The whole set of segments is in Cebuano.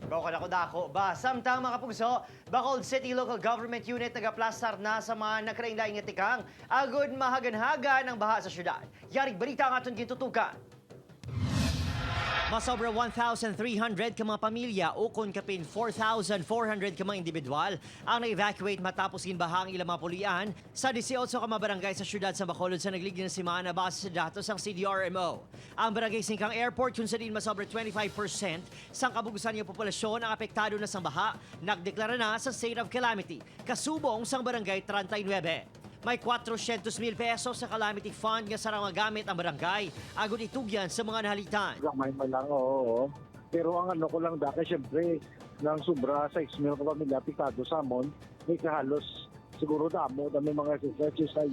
Bako na dako ba? Samtang, mga kapugso, Bacolod City Local Government Unit nagaplastar na sa mga nagkarain-laing nga tikang agod mahaganhagan ang baha sa syudad. Yarig balita ang aton gintutukan. Masobra 1,300 ka mga pamilya o kon kapin 4,400 ka mga individual ang na-evacuate matapos ginbaha ang ilang mga pulian sa 18 ka mga barangay sa syudad sa Bacolod sa nagligid na semana, base sa datos ng CDRMO. Ang Barangay Singcang Airport, kung sa diin masobra 25% sang kabugusan nga populasyon ang apektado na sang baha, nagdeklara na sa state of calamity, kasubong sang Barangay 39. May 400,000 pesos sa calamity fund nga sarang magamit ang barangay agod itugyan sa mga nahalitan. Gamay man lang, oo. Pero ang ano ko lang dati, siyempre, nang sobra sa 6 mil ka pamilya, pikado sa amon, may kahalos siguro damo, dami mga SSS,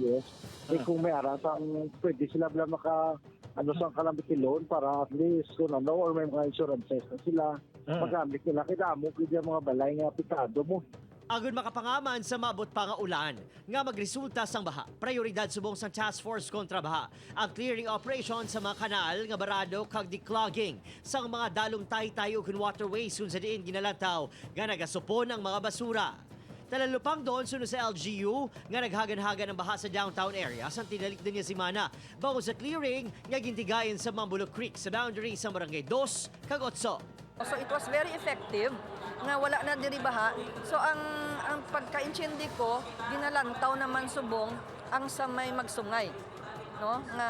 eh kung may aras ang pwede sila bala maka ano sa calamity loan para at least kung ano or may mga insurances na sila magamit nila kay damo pwede ang mga balay nga pikado mo. Agod makapangaman sa maabot pa nga ulan nga magresulta sang baha. Prioridad subong sang Task Force kontra Baha ang clearing operation sa mga kanal nga barado kag declogging sang mga dalom tay-tay ug waterways kung sa diin ginalantaw nga nagasupon ang mga basura. Talalupang doon sunod sa LGU nga naghagan-hagan ang baha sa downtown area sa tinalikdan niya semana bago sa clearing nga gintigayon sa Mambulo Creek sa boundary sa Barangay 2 kag 8. So it was very effective nga wala na diri baha. So ang pagkaintindi ko, ginalantaw naman subong ang sa may magsungay. No? Nga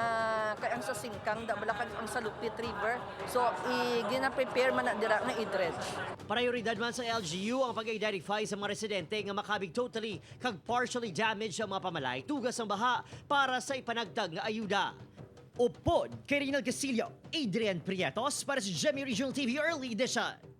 kay ang sa Singkang da bala kag ang sa Lupit River. So i gina-prepare man na dira nga i-dredge. Prioridad man sa LGU ang pag-identify sa mga residente nga makabig totally kag partially damaged ang mga pamalay tugas ang baha para sa ipanagtag nga ayuda. Upod kay Rinal Casillo, Adrian Prietos para sa GMA Regional TV Early Edition.